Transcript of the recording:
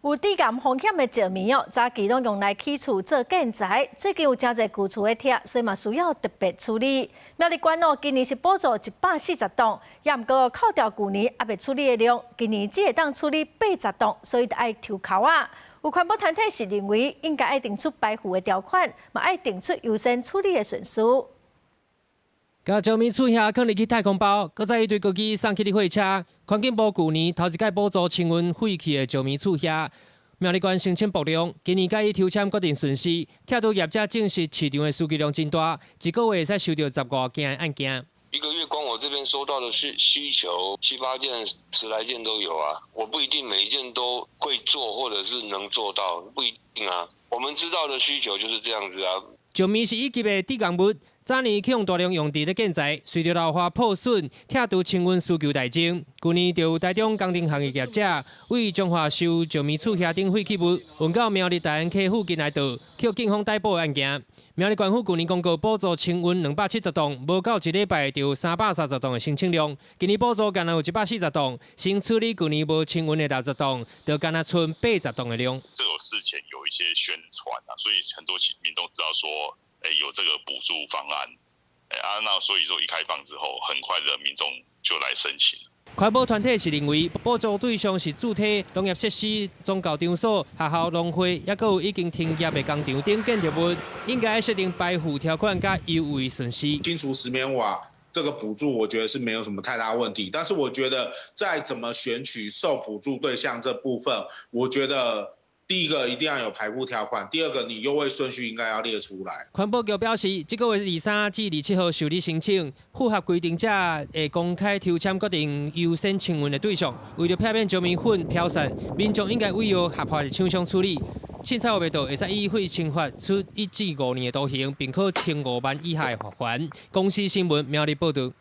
有致癌風險的石棉哦，早期攏用來起厝做建材，最近有誠濟舊厝咧拆，所以嘛需要特別處理。苗栗縣哦，今年是補助140棟，也毋過扣掉舊年猶未處理的量，今年只會當處理80棟，所以著愛抽鬮仔。有環保團體是認為應該愛定出排付的條款，嘛愛定出優先處理的順序。共石棉厝遐囥入去太空包，閣再一堆高機送去咧貨車。環境部舊年頭一擺補助清運廢棄的石棉厝遐，苗栗縣申請撥量，今年佮伊抽籤決定順序，拆除業者證實市場的需求量真大，一個月會使收著十五件的案件。一個月光我這邊收到的需求七八件、十來件都有啊，我不一定每一件都會做，或者是能做到，不一定啊。我們知道的需求就是這樣子啊。石棉是乙級的致癌物，早年去予大量用佇咧建材，隨著老化破損，拆除清運需求大增。舊年就有台中工程行業業者為彰化收石棉厝遐頂廢棄物，運到苗栗大安溪附近來倒，予警方逮捕的案件。苗栗縣府舊年公告補助清運270棟，無夠一禮拜就有330棟的申請量。今年補助干焦有140棟，先處理舊年無清運的60棟，就干焦賰80棟的量。這有事前有一些宣傳啊，所以很多民眾知道說，有這個補助方案，啊，那所以說一開放之後，很快的民眾就來申請。環保團體是認為，補助對象是住宅、農業設施、宗教場所、學校、農會，抑閣有已經停業的工廠等建築物，應該設定排付條款佮優惠順序。清除石棉瓦這個補助，我覺得是沒有什麼太大問題。但是我覺得在怎麼選取受補助對象這部分，我覺得第一個一定要有排付條款，第二個你優惠順序應該要列出來。環保局表示，這個月23至27號受理申請，符合規定者會公開抽籤決定優先清運的對象。為著避免石棉粉飄散，民眾應該委由合法的廠商處理。凊彩予袂到，會使依廢清法處1至5年的徒刑，並可懲5萬以下的罰鍰。公視新聞苗栗報導。